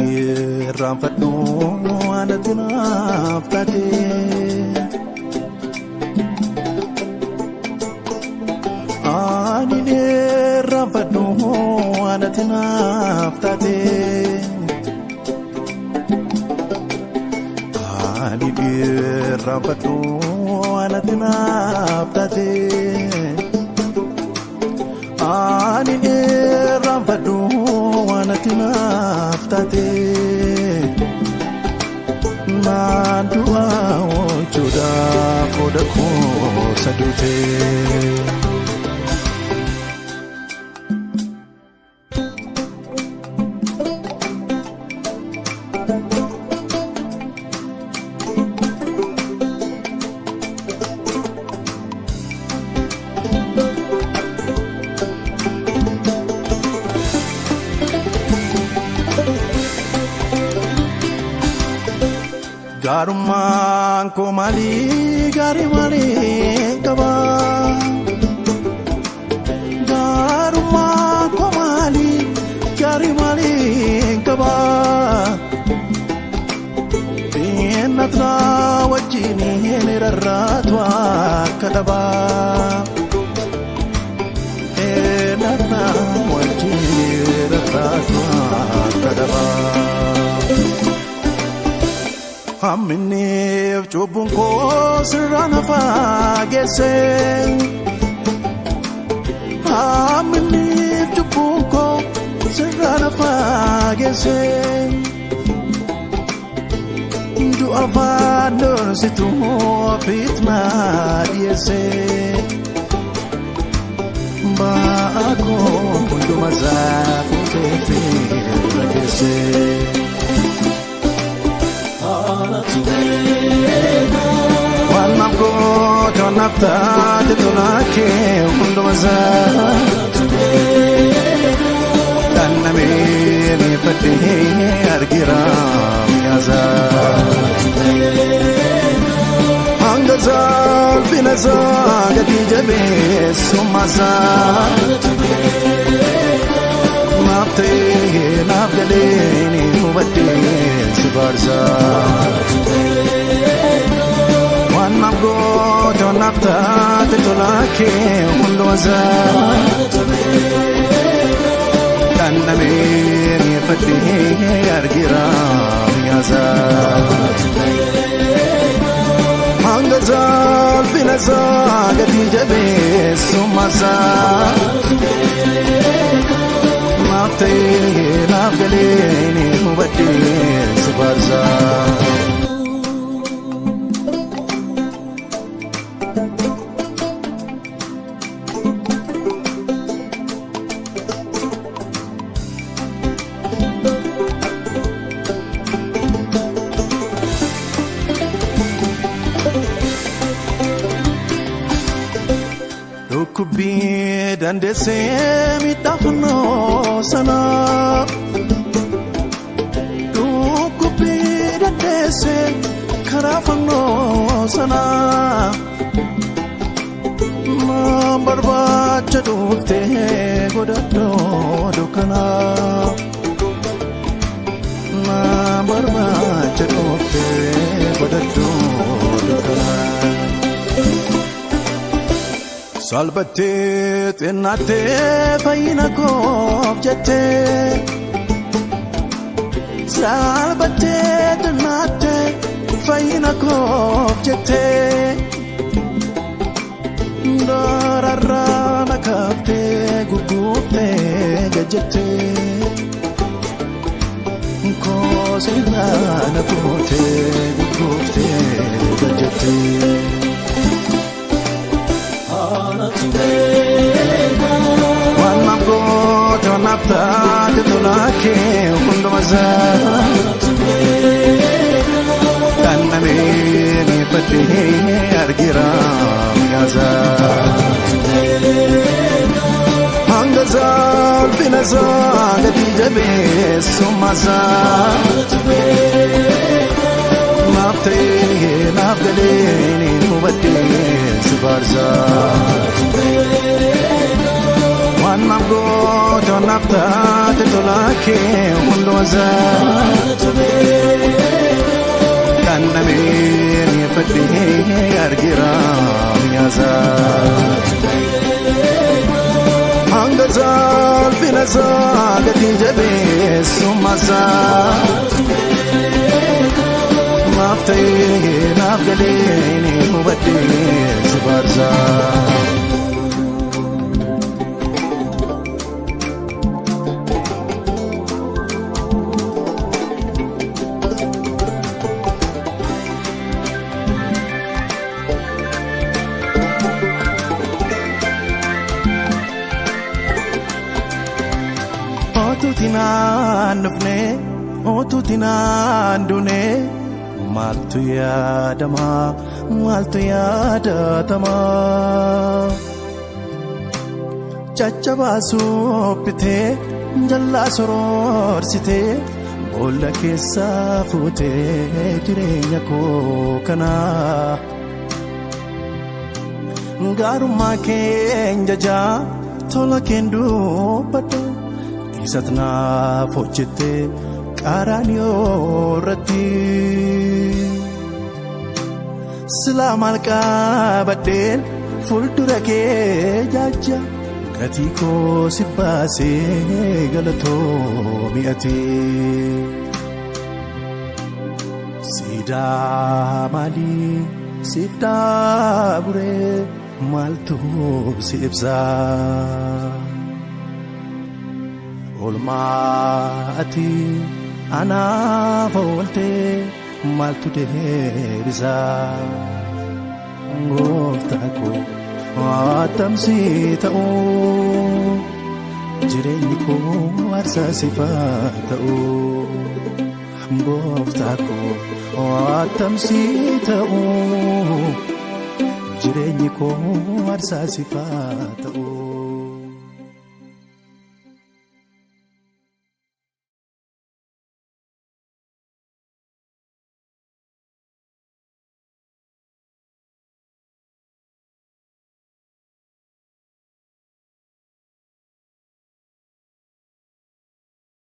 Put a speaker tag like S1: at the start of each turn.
S1: Irraanfadhu anatti naaf taate. Ani irraanfadhu anatti naaf taate. Ani irraanfadhu anatti naaf taate. Ani irraanfadhu anatti naaf taate. Naan du'a oolchuudhaaf qooda koo saduute. Gaarummaan koo maalii gaarii maalii qaba? Gaarummaan koo maalii gaarii maalii qaba? Xinnatnaa wajjin rarraatu akka dhabaa. Xinnatnaa wajjin rarraatu akka dhabaa. Hamminniif cubbuun koo sirraa na fageesse. Hamminniif cubbuun koo sirraa na fageesse. Du'a faandorsitu ofiit na dhiyeesse. Ba'aa koo hunduma isaa fuutee fi irra geesse. Waan naaf goote waan naaf taate tolaa kee hunduma isaa. Dhandhamee mi'eeffadhee argira mi'aasaa. Hanga salphina isaa gadi jabeessummaa isaa. Naaf ta'ee naaf galee hubadhee si faarsaa. Waan naaf goote waan naaf taate tolaa kee hunduma isaa. Dhandhamee mi'eeffadhee argira mi'aasaa. Hanga salphina isaa gadi jabeessummaa isaa. Naaf ta'ee naaf galee hubadhee si faarsaa. Dhukkubbii dandeessee miidhaa sana. Dhukkubbii dandeessee karaa fannoo sana. Naan barbaacha dhuftee godhadhoo dukkana. Naan barbaacha dhuftee godhadhoo dukkana. Salphattee xinnaattee fayyina koof jettee. Salphattee xinnaattee fayyina koof jettee. Dararraa na kaaftee gugguuftee gajjattee. Koosirraa na fuutee gugguuftee gajjattee. Waan naaf goote waan naaf taate tolaa kee hunduma isaa. Dhandhamee mi'eeffadhee argira mi'aasaa. Hanga salphina isaa gadi jabeessummaa isaa. Naaf ta'ee naaf galee hubadhee si faarsaa. Waan naaf goote waan naaf taate tolaa kee hunduma isaa. isaa. Hanga salphina isaa gatiin jabeessummaa isaa. Naaf ta'ee naaf galee ni hubadhee si faarsaa. Otuuti naan dhufne, otuuti naan duune, maaltu yaadama, maaltu yaadatama? Caccabaa suphitee, jalaa soroorsitee, boolla keessaa fuutee jireenya koo kanaa. Gaarummaa keen jajaa tola keen dubbadha. Isat naaf hojjette Qaraaniyoo irratti. Silaa maal qabadheen fuuldura kee jaajja gatii koo si baasee galatoomi ati. Siidaa maalii siif daaburee maaltu si ibsaa? Oolmaa ati anaaf ooltee maaltu deebisaa? Gooftaa koo attam si ta'u jireenyi koo aarsaa siif haa ta'u. Gooftaa koo attam si ta'u jireenyi koo aarsaa siif haa ta'u.